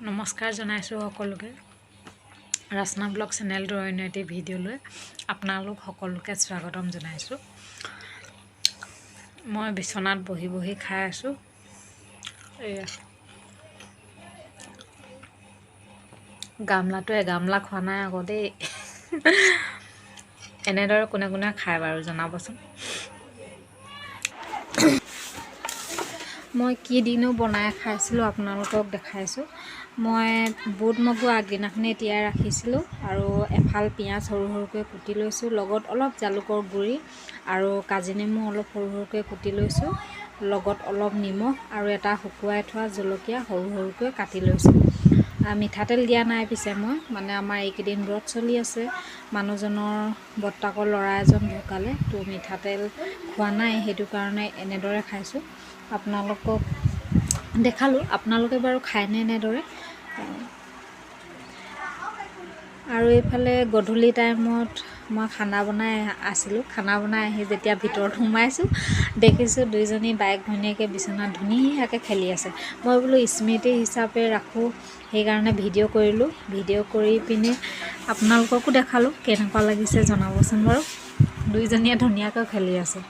নমস্কাৰ জনাইছোঁ সকলোকে। ৰাচনা ব্লগ চেনেলটোৰ অন্য এটি ভিডিঅ'লৈ আপোনালোক সকলোকে স্বাগতম জনাইছোঁ। মই বিচনাত বহি বহি খাই আছোঁ। এয়া গামলাটো এগামলা খোৱা নাই আকৌ দেই। এনেদৰে কোনে কোনে খায় বাৰু জনাবচোন। মই কি দিনো বনাই খাইছিলোঁ আপোনালোকক দেখাইছোঁ। মই বুট মগু আগদিনাখনেই তিয়াই ৰাখিছিলোঁ আৰু এফাল পিঁয়াজ সৰু সৰুকৈ কুটি লৈছোঁ, লগত অলপ জালুকৰ গুড়ি আৰু কাজি নেমু অলপ সৰু সৰুকৈ কুটি লৈছোঁ, লগত অলপ নিমখ আৰু এটা শুকুৱাই থোৱা জলকীয়া সৰু সৰুকৈ কাটি লৈছোঁ। মিঠাতেল দিয়া নাই পিছে মই, মানে আমাৰ এইকেইদিন ব্ৰত চলি আছে, মানুহজনৰ বৰ্তাকৰ ল'ৰা এজন ঢুকালে, তো মিঠাতেল খোৱা নাই, সেইটো কাৰণে এনেদৰে খাইছোঁ। আপোনালোকক দেখালোঁ, আপোনালোকে বাৰু খায়নে এনেদৰে? আৰু এইফালে গধূলি টাইমত মই খানা বনাই আছিলোঁ। খানা বনাই আহি যেতিয়া ভিতৰত সোমাইছোঁ, দেখিছোঁ দুইজনী বায়েক ভনীয়েকে বিচনাত ধুনীয়াকৈ খেলি আছে। মই বোলো স্মৃতি হিচাপে ৰাখোঁ, সেইকাৰণে ভিডিঅ' কৰিলোঁ। ভিডিঅ' কৰি পিনে আপোনালোককো দেখালোঁ, কেনেকুৱা লাগিছে জনাবচোন বাৰু। দুইজনীয়ে ধুনীয়াকৈ খেলি আছে।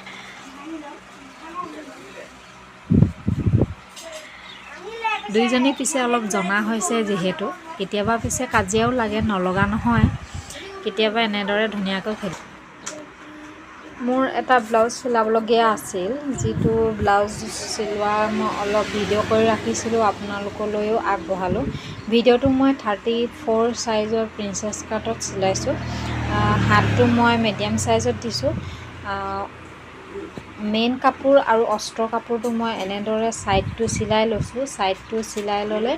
দুইজনী পিছে অলপ জনা হৈছে যিহেতু, কেতিয়াবা পিছে কাজিয়াও লাগে, নলগা নহয়, কেতিয়াবা এনেদৰে ধুনীয়াকৈ খেলে। মোৰ এটা ব্লাউজ চিলাবলগীয়া আছিল, যিটো ব্লাউজ চিলোৱা মই অলপ ভিডিঅ' কৰি ৰাখিছিলোঁ, আপোনালোকলৈও আগবঢ়ালোঁ। ভিডিঅ'টো মই 34 চাইজৰ প্ৰিন্সেছ কাটত চিলাইছোঁ। হাতটো মই মিডিয়াম চাইজত দিছোঁ। মেইন কাপোৰ আৰু অস্ত্ৰ কাপোৰটো মই এনেদৰে ছাইডটো চিলাই লৈছোঁ। ছাইডটো চিলাই ল'লে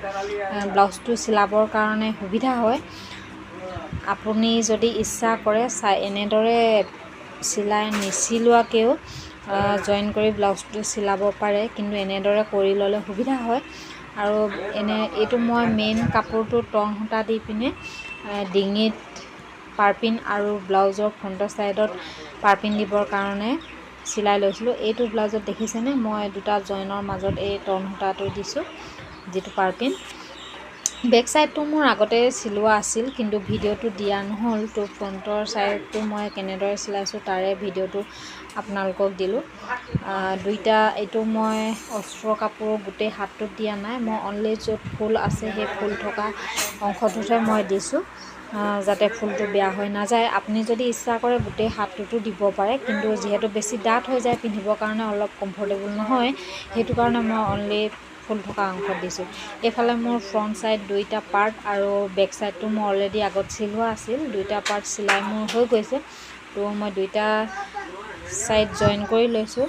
ব্লাউজটো চিলাবৰ কাৰণে সুবিধা হয়। আপুনি যদি ইচ্ছা কৰে এনেদৰে চিলাই নিচিলোৱাকৈও জইন কৰি ব্লাউজটো চিলাব পাৰে, কিন্তু এনেদৰে কৰি ল'লে সুবিধা হয়। আৰু এইটো মই মেইন কাপোৰটো টন সূতা দি পিনে ডিঙিত পাৰপিন আৰু ব্লাউজৰ ফ্ৰণ্টৰ ছাইডত পাৰপিন দিবৰ কাৰণে চিলাই লৈছিলোঁ। এইটো ব্লাউজত দেখিছেনে মই দুটা জইনৰ মাজত এই টন সূতাটো দিছোঁ, যিটো পাৰপিন। বেক ছাইডটো মোৰ আগতে চিলোৱা আছিল, কিন্তু ভিডিঅ'টো দিয়া নহ'ল, তো ফ্ৰণ্টৰ ছাইডটো মই কেনেদৰে চিলাইছোঁ তাৰে ভিডিঅ'টো আপোনালোকক দিলোঁ। দুইটা এইটো মই অস্ত্ৰ কাপোৰ গোটেই হাতটোত দিয়া নাই, মই অনলি য'ত ফুল আছে সেই ফুল থকা অংশটোতহে মই দিছোঁ, যাতে ফুলটো বেয়া হৈ নাযায়। আপুনি যদি ইচ্ছা কৰে গোটেই হাতটোতো দিব পাৰে, কিন্তু যিহেতু বেছি ডাঠ হৈ যায় পিন্ধিবৰ কাৰণে অলপ কমফৰ্টেবল নহয়, সেইটো কাৰণে মই অনলি ফুল থকা অংশত দিছোঁ। এইফালে মোৰ ফ্ৰণ্ট ছাইড দুইটা পাৰ্ট আৰু বেক ছাইডটো মোৰ অলৰেডি আগত চিলোৱা আছিল, দুইটা পাৰ্ট চিলাই মোৰ হৈ গৈছে। তো মই দুইটা ছাইড জইন কৰি লৈছোঁ।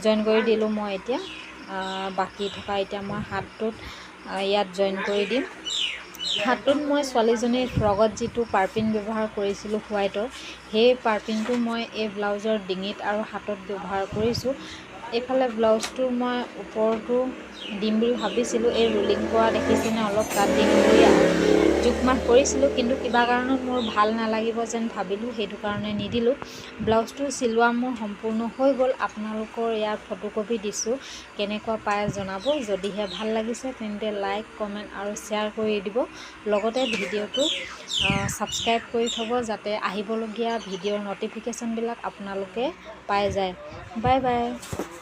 জইন কৰি দিলোঁ মই। এতিয়া বাকী থকা এতিয়া মই হাতটোত ইয়াত জইন কৰি দিম। হাতটোত মই ছোৱালীজনীৰ ফ্ৰকত যিটো পাৰপিন ব্যৱহাৰ কৰিছিলোঁ হোৱাইটৰ, সেই পাৰপিনটো মই এই ব্লাউজৰ ডিঙিত আৰু হাতত ব্যৱহাৰ কৰিছোঁ। এইফালে ব্লাউজটোৰ মই ওপৰটো দিম বুলি ভাবিছিলোঁ, এই ৰোলিং কৰা দেখিছেনে অলপ তাত দিম বুলি জোখমাখ কৰিছিলোঁ, কিন্তু কিবা কাৰণত মোৰ ভাল নালাগিব যেন ভাবিলোঁ, সেইটো কাৰণে নিদিলোঁ। ব্লাউজটো চিলোৱা মোৰ সম্পূৰ্ণ হৈ গ'ল। আপোনালোকৰ ইয়াৰ ফটোকপি দিছোঁ, কেনেকুৱা পায় জনাব। যদিহে ভাল লাগিছে তেন্তে লাইক, কমেণ্ট আৰু শ্বেয়াৰ কৰি দিব, লগতে ভিডিঅ'টো ছাবস্ক্ৰাইব কৰি থ'ব, যাতে আহিবলগীয়া ভিডিঅ'ৰ ন'টিফিকেশ্যনবিলাক আপোনালোকে পাই যায়। Bye bye.